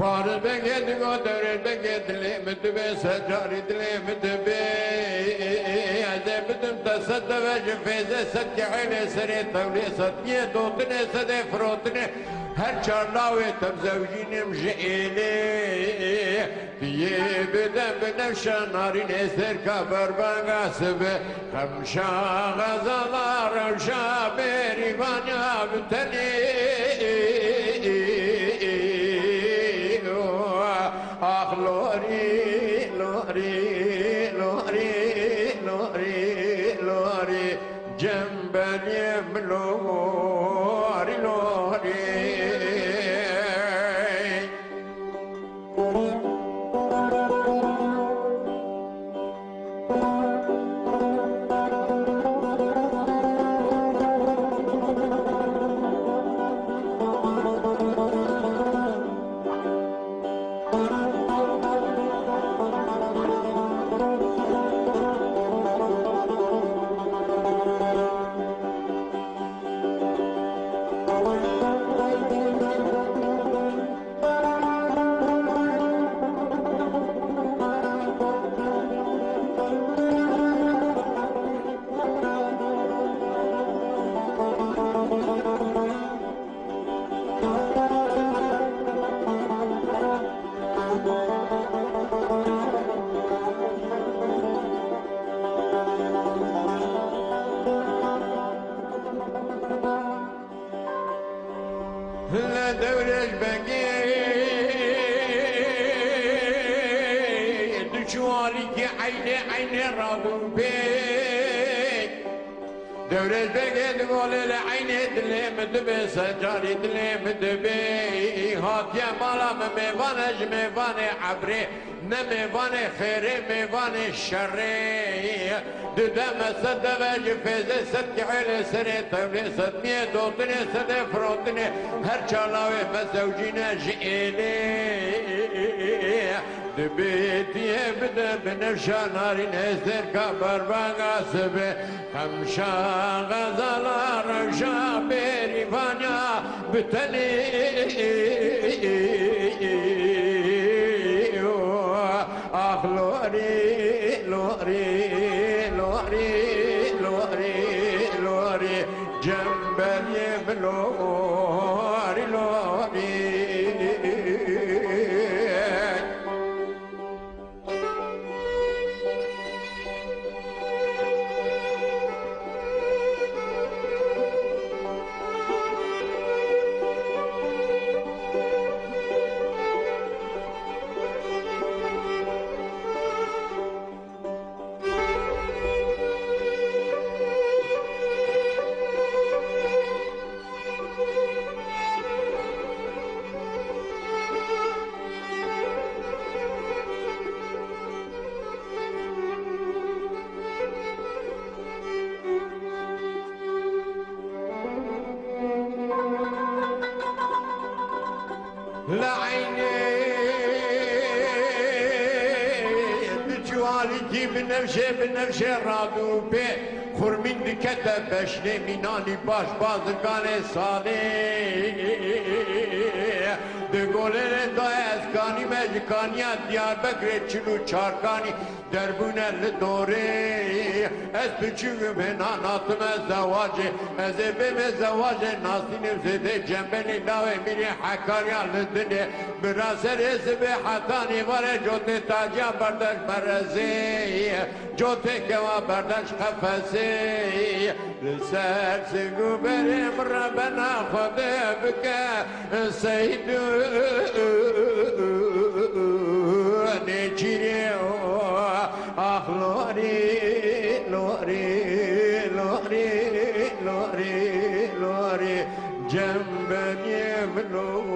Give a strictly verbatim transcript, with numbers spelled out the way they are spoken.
Parê bengê digo dewrê bengê dilê min dibê, sed carî dilê min dibê. Ez ê bidim te sed deve ji fêzê, sed kehêlê serê tewlê, sed niyê dotinê, sedê firotinê. Her çar lawê te bizewjînim ji êlê. Diyê bide binevşe narînê, serka berbanga sibê. Qemşa xezala rewşa bêrîvaniya bi tenê. Ax lorî, lorî, lorî, lorî, lorî, cemberiyê min lorî, lorî. Li Dewrêj Begê du çuwarîkî eynê eynê radû pê. Dewrêj Begê digolê li eynê dilê min dibê, sed carî dilê min dibê. Hatiye mala min mêvan e ji mêvanê ebrê. Ne mêvanê xêrê, mêvanê şerê. Dide me sed deve ji fêzê, sed kehêlê serê tewlê, sed niyê dotinê, sedê firotinê. Her çar lawê me zewcîne ji êlê. Dibê diyê bide binevşa narînê, serka berbanga sibê. Qemşa xezala rewşa bêrîvaniya bi tenê. Ax lorî, lorî, lorî, lorî, lorî, cemberiyê min lorî, lorî. Li eynê bi ciwarîkî binevşê, binevşê radû pê. Xurmîn dikete beşnê mînanî baş bazikanê salê. Di golê re dayê ez kanîme ji kaniya Diyarbekirê çil û çar kanî. Derbûne li dorê, ez piçûk im hêna natime zewacê. Ez ê bême zewacê Nasînê û Zêdê Cembelî lawê mîrê Hekarya li dinê. Bira serê sibê heta nîvarê cotê taciya berdeş berezê. Cotê kewa berdeş qefesê. Li ser sing û berê min re bena Xwedê bike. Seydû nêçîrê o, ax lorî, lorî, lorî, lorî, lorî, cemberiyê min o.